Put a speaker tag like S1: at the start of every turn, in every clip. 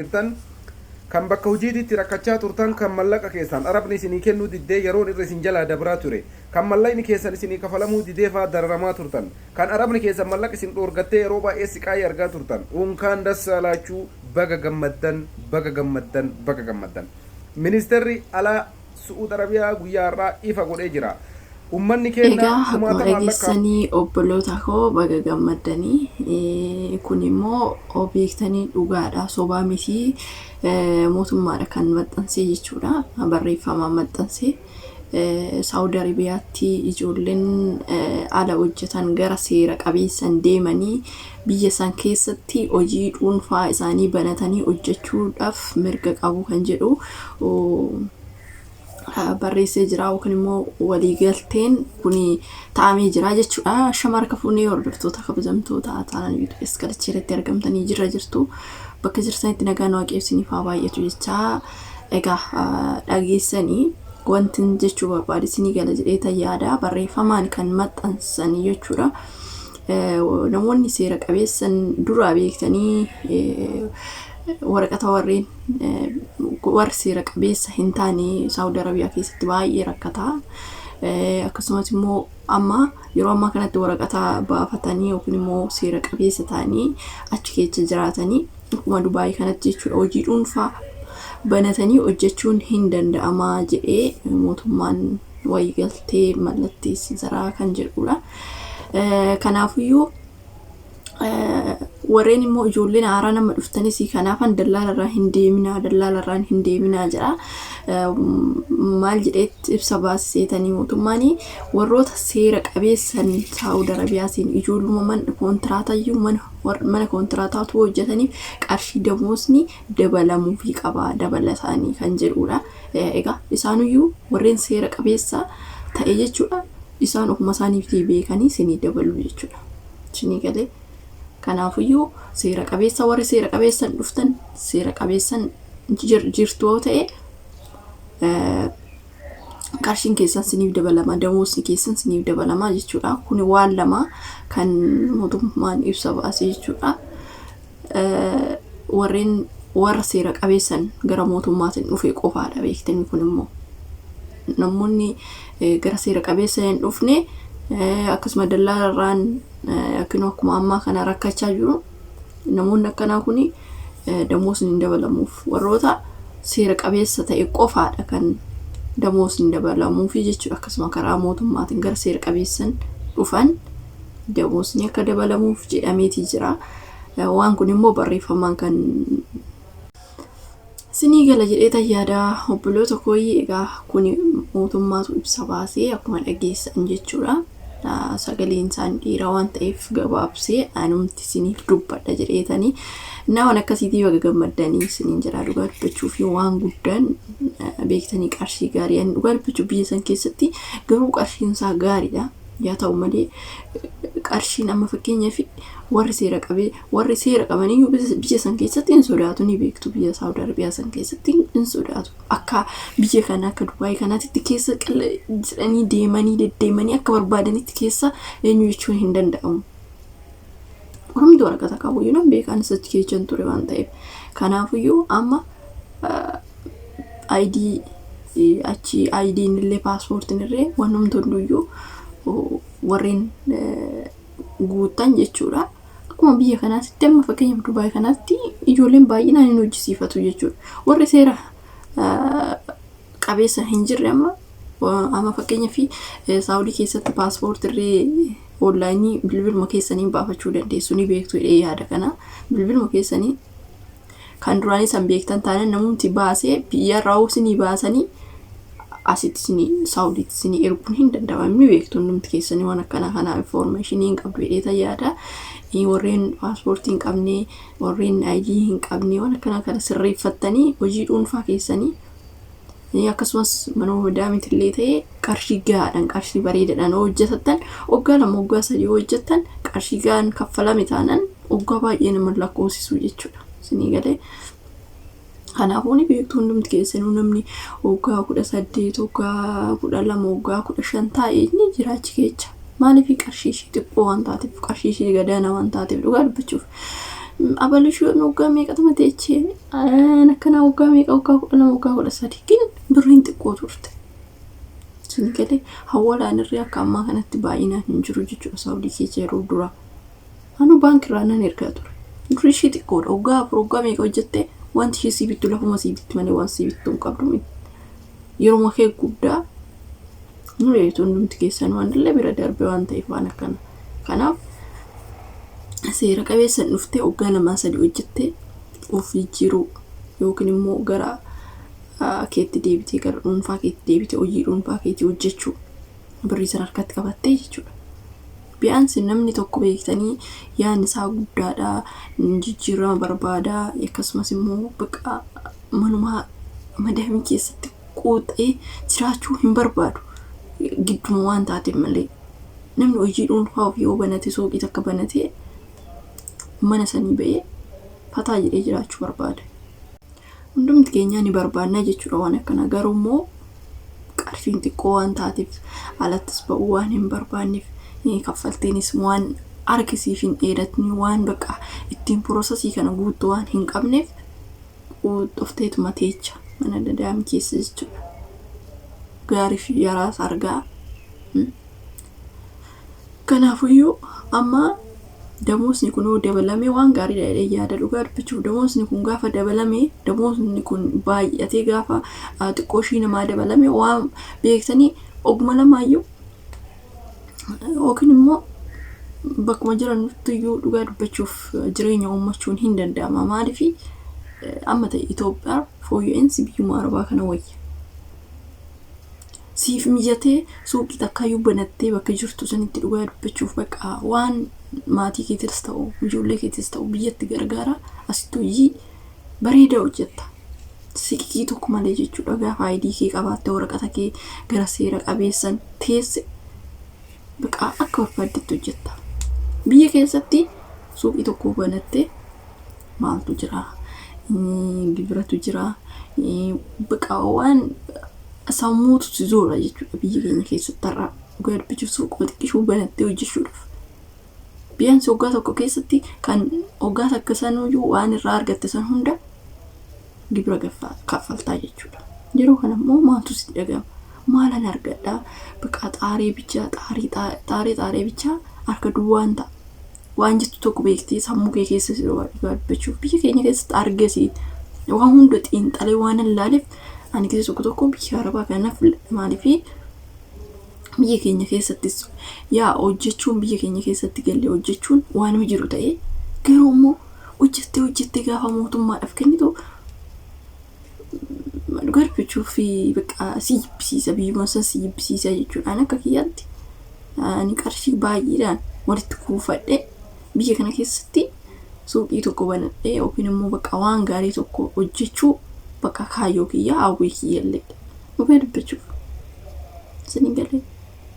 S1: Jirtan kan bakka hojiititti rakkachaa turtan, kan mallaqa keessan arabni isinii kennuu diddee yeroon irra isin jalaa dabraa ture, kan mallaqni keessan isinii kafalamuu didee faa dararamaa turtan, kan arabni keessan mallaqa isin dhoorgattee yeroo baay'ee siqaayii argaa turtan, unkaan dassaalaachuu, baga gammaddan, baga gammaddan, baga gammaddan. Ministeerri alaa Su'uud Arabiyaa guyyaa har'aa ifa godhee jira. Ummanni keenya
S2: Egaa akkuma
S1: kumaatamaan lakkaa'amu
S2: dhageessanii, obboloota koo, baga gammaddanii. Kun immoo beektanii dhugaadha, sobaa miti. Mootummaadha kan maxxansee jechuudha, barreeffamaan maxxansee. Saawud Arabiyaatti ijoolleen ala hojjetan gara seera qabeessan deemanii biyya san keessatti hojii dhuunfaa isaanii banatanii hojjechuudhaaf mirga qabu kan jedhu barreessee jira yookiin immoo waliigalteen kun ta'amee jira jechuudha. Shamarra fuunee hordoftoota kabajamtoota taanaan YouTube galchee irratti argamtanii jirra jirtu. Bakka jirtanitti nagaan Waaqayyo isiniif haa baay'atu jechaa, egaa dhageessanii wanti jechuu barbaade isinii gala jedhee yaada, barreeffamaan kan maxxansanii jechuudha. Namoonni seera qabeessan duraa beektanii waraqata, warreen warri seera qabeessa hin taane Saawud Arabiyaa keessatti baay'ee rakkataa. Akkasumas immoo amma yeroo ammaa kanatti waraqata baafatanii yookiin immoo seera qabeessa ta'anii achi keessa jiraatanii akkuma Dubaayii kanatti jechuudha, hojii dhuunfaa banatanii hojjechuun hin danda'amaa jedhee mootummaan waliigaltee mallatteessiseera kan jedhudha. Kanaafiyyuu warreen immoo ijoolleen haaraa nama dhuftanis kanaafan dallaalarraa hin deeminaa, dallaalarraa hin deeminaa jedha. Maal jedheetti ibsa baasiseetanii mootummaan warroota seera qabeessan Saawud Arabiyaatiin ijoolluma mana kontiraatayyuu mana kontiraataatu hojjetaniif qarshii damoosni dabalamuufii qaba dabalataanii kan jedhudha. Egaa isaanuyyuu warreen seera qabeessa ta'e jechuudha. Isaan ofuma isaaniif beekanii isinii dabalu jechuudha. Isinii galee? Kanaafiyyuu seera qabeessa, warri seera qabeessan dhuftan, seera qabeessan jirtu yoo ta'e, qarshiin keessan siniif dabalama, damoosni keessan siniif dabalama jechuudha. Kuni waan lama kan mootummaan ibsa baase jechuudha. Warreen warra seera qabeessan gara mootummaatiin dhufe qofaadha beektanii. Kun immoo namoonni gara seera qabeessa hin dhufne akkasuma dallaalarraan yookiin akkuma ammaa kana rakkachaa jiru. Namoonni akkanaa kun damoosni hin dabalamuuf. Warroota seera qabeessa ta'e qofaadha kan damoosni dabalamuufi jechuudha. Akkasuma karaa mootummaatiin gara seera qabeessan dhufan damoosni akka dabalamuuf jedhameeti jira. Waan kun immoo barreeffamaan kan isinii gala jedhee yaada, obboloota kooyii. Egaa kun mootummaatu ibsa baasee akkuma dhageessan jechuudha. Sagaleen isaan dhiiraa waan ta'eef gabaabsee anumti isiniif dubbadha jedheetanii. Waan akkasiitii baga gammaddanii isiniin jedha. Dhugaa dubbachuu fi waan guddaan beektanii qarshii gaarii, ani dhugaa dubbachuu biyya san keessatti garuu qarshiin isaa gaariidha. Yaa ta'u malee qarshiin amma fakkeenyaaf warri seera qabee, warri seera qabaniyyuu biyya san keessatti hin sodaatu, ni beektu. Biyya Saawud Arabiyaa san keessatti hin sodaatu. Akka biyya kana, akka Dubaayii kanaatti keessa jedhanii deemanii deddeemanii akka barbaadanitti keessa eenyu jechuun hin danda'amu. Oromti waraqata qabu yoo beekaan achi keessa ture waan ta'eef. Kanaafiyyuu amma ID achi ID'n illee paaspoortiin illee wanumti hunduyyuu warreen guuttan jechuudha. Akkuma biyya kanaatti amma fakkeenyaaf Dubaay kanaatti ijoolleen baay'inaan hin hojjisiifatu jechuudha. Warri seera qabeessa hin jirre amma fakkeenyaaf Saawudii keessatti paaspoortii online bilbiluma keessanii baafachuu dandeessu, ni beektu jedhee yaada kana. Bilbiluma keessanii kan duraanii san beektan taanaan namumti baasee biyyarraa isinii baasanii asitti isinii Saawudiitti isinii erguun hin danda'amu, ni beektu hundumti keessanii. Waan akkanaa kanaa information hin qabdu jedhee yaada. Warreen paaspoortii hin qabne, warreen ID hin qabne, waan akkanaa kana sirreeffattanii hojii dhuunfaa keessanii akkasumas mana madaamitti illee ta'e qarshii gahaadhaan, qarshii bareedaadhaan hojjetattan, waggaa 2, waggaa 3 hojjettan, qarshii gahaan kaffalame taanaan waggaa baay'ee nama lakkoofsisuu jechuudha. Isinii galee? Kanaafuu ni beektu hundumti keessanuu, namni waggaa 18, waggaa 12, waggaa 15 taa'ee ni jira achi keessa. Maaliif? Qarshii ishii xiqqoo waan taateef, qarshii ishii gadaanaa waan taateef dhugaa dubbachuuf. Abalushuu waggaa meeqatuma teechee akkanaa waggaa meeqa waggaa 12 waggaa 13 gin birriin xiqqoo turte. Isin galee hawwalaan irree akka ammaa kanatti baay'inaan hin jiru jechuudha Saawudii keessa yeroo duraa. Anu baankiirraa nan ergaa ture. Durri ishee xiqqoodha. Waggaa 4 waggaa meeqa hojjettee wanti ishee sii bittu lafuma sii bitti malee waan sii bittu hin qabdu. Yeroo kee guddaa nu beektu hundumti keessan waan illee bira darbe waan ta'eef waan akkana. Kanaaf seera qabeessan dhuftee waggaa 2 3 hojjettee of jijjiiruu yookiin immoo gara keetti deebitee gara dhuunfaa keetti deebitee hojii dhuunfaa keetii hojjechuu birrii sana harkatti qabattee jechuudha. Bi'aansi namni tokko beektanii yaadni isaa guddaadha, jijjiirama barbaada, akkasumas immoo bakka manuma madaamii keessatti quuxee jiraachuu hin barbaadu. Gidduma waan taateef malee. Namni hojii dhuunfaa ofii yoo banate suuqii takka banatee mana sanii ba'ee fataa jedhee jiraachuu barbaada. Hundumti keenya ni barbaanna jechuudha waan akkanaa. Garuu immoo qarshiin xiqqoo waan taateef alattis ba'uu waan hin barbaanneef kaffaltiinis waan harkisiif hin dheeratni waan bakka ittiin piroosesii kana guutuu waan hin qabneef quuxofteetuma teecha mana dadaam keessa jechuudha. Gaarii fi yaraas argaa. Kanaafiyyuu amma damoosni kun dabalamee waan gaariidha jedhee yaada dhugaa dubbachuuf damoosni kun gaafa dabalame damoosni kun baay'atee gaafa xiqqoo ishii namaa dabalame waan beektanii oguma lamaayyuu yookiin immoo bakkuma jiranitti iyyuu dhugaa dubbachuuf jireenya uummachuun hin danda'ama. Maaliif amma ta'e Itoophiyaa fooyya'insi biyyuma Arabaa kana wayya. Siif mijatee suuqii takkaayyuu banattee bakka jirtu sanitti dhugaa dubbachuuf bakka waan maatii keetis ta'u ijoollee keetis ta'u biyyatti gargaara asitti hojii bareedaa hojjetta. Siqiqii tokko malee jechuudha gaafa ID kee qabaatte waraqata kee gara seera qabeessan teesse bakka akka barbaaddetti hojjetta. Biyya keessatti suuqii tokko banattee maaltu jira? Gibiratu jira. Bakka waan sammuutu si zoora jechuudha biyya keenya keessatti har'a dhugaa dubbachuuf suuquma xiqqishuu banattee hojjechuudhaaf. Biyyaansi waggaa tokko keessatti kan waggaa takka sanuyyuu waan irraa argatte san hunda gibira kaffaltaa jechuudha. Yeroo kana immoo maaltu sitti dhaga'ama? Maalan argadhaa? Bakka xaaree bichaa xaaree bichaa harka duwwaan ta'a. Waan jettu tokko beektee sammuu kee keessa si dhugaa dubbachuuf biyya keenya keessatti argasi waan hunda xiinxalee waan hin laaleef ani keessa tokko tokko biyya Arabaa kanaaf maaliif biyya keenya keessattis yaa hojjechuun biyya keenya keessatti galee hojjechuun waan jiru ta'ee garuu immoo hojjettee gaafa mootummaadhaaf kennitu dhugaa dubbachuuf bakka si jibbisiisa biyyuma san si jibbisiisa jechuudha. Ani akka kiyyaatti ani qarshii baay'eedhaan walitti kuufadhee biyya kana keessatti suuqii tokko banadhee yookiin immoo bakka waan gaarii tokko hojjechuu bakka kaayyoo kiyya hawwii kiyya illee dhugaa dubbachuuf isin galee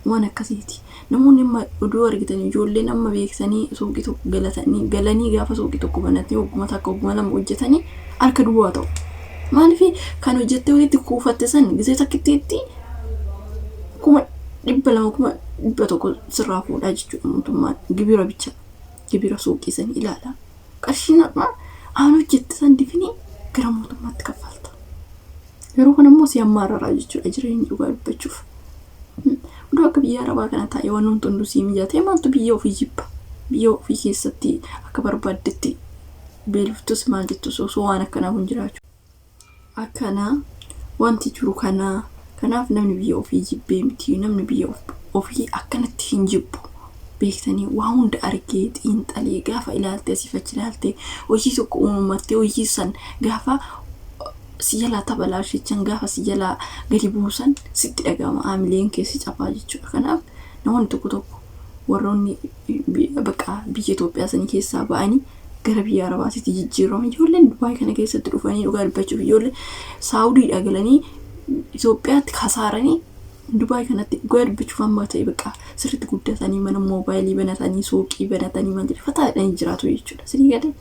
S2: waan akkasiiti. Namoonni amma oduu argitan ijoolleen amma beeksanii suuqii tokko galanii gaafa suuqii tokko banatanii ogguma takka ogguma lama hojjetanii harka duwwaa ta'u. Maaliif kan hojjettee walitti kuufatte san gisee takkittiitti 200,000 100,000 sirraa fuudhaa jechuudha mootummaan gibira bicha gibira suuqii san ilaala. Qarshiin har'aa aan hojjette san difinii gara mootummaatti kaffalta. Yeroo kana immoo si hammaararaa jechuudha jireenya dhugaa dubbachuuf. Oduu akka biyya Arabaa kana taa'ee waan hunduu sii mijatee maaltu biyya ofii jibba? Biyya ofii keessatti akka barbaaddetti beeloftus maal jettus osoo waan akkanaa kun jiraachuu. Akkana wanti jiru kana kanaaf namni biyya ofii jibbee miti namni biyya ofii akkanatti hin jibbu. Beektanii waa hunda argee xiinxalee gaafa ilaaltee asii achi ilaaltee hojii tokko uumattee hojii san gaafa si jalaa tabalaashichan gaafa si jalaa gadi buusan sitti dhaga'ama haamileen keessi cabaa jechuudha. Kanaaf namoonni tokko tokko warroonni bakka biyya Itoophiyaa sanii keessaa ba'anii gara biyya Arabaatitti jijjiiraman ijoolleen Dubaay kana keessatti dhufanii dhugaa dubbachuuf ijoollee Saawudiidhaa galanii Itoophiyaatti kasaaranii Dubaay kanatti dhugaa dubbachuuf amma ta'e bakka sirriitti guddatanii mana moobaayilii banatanii suuqii banatanii maal jedhu fataadhaan jiraatu jechuudha. Sirrii galee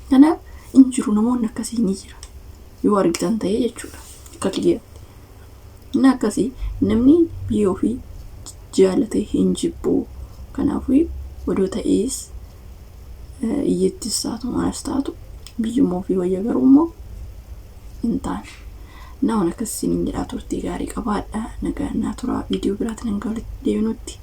S2: kanaaf hin jiru namoonni akkasii ni jira yoo argitan ta'e jechuudha akka kiyyaatti. Inni akkasii namni biyya ofii jaalatee hin jibbu. Kanaafuu odoo ta'ees Iyyattis taatu maalas taatu biyyummaa ofii wayya, garuu immoo hin taane. Nama akkas isiniin jedhaa, turtii gaarii qabaadha. Nagaa naa turaa, viidiyoo biraatiin hanga walitti deebinutti.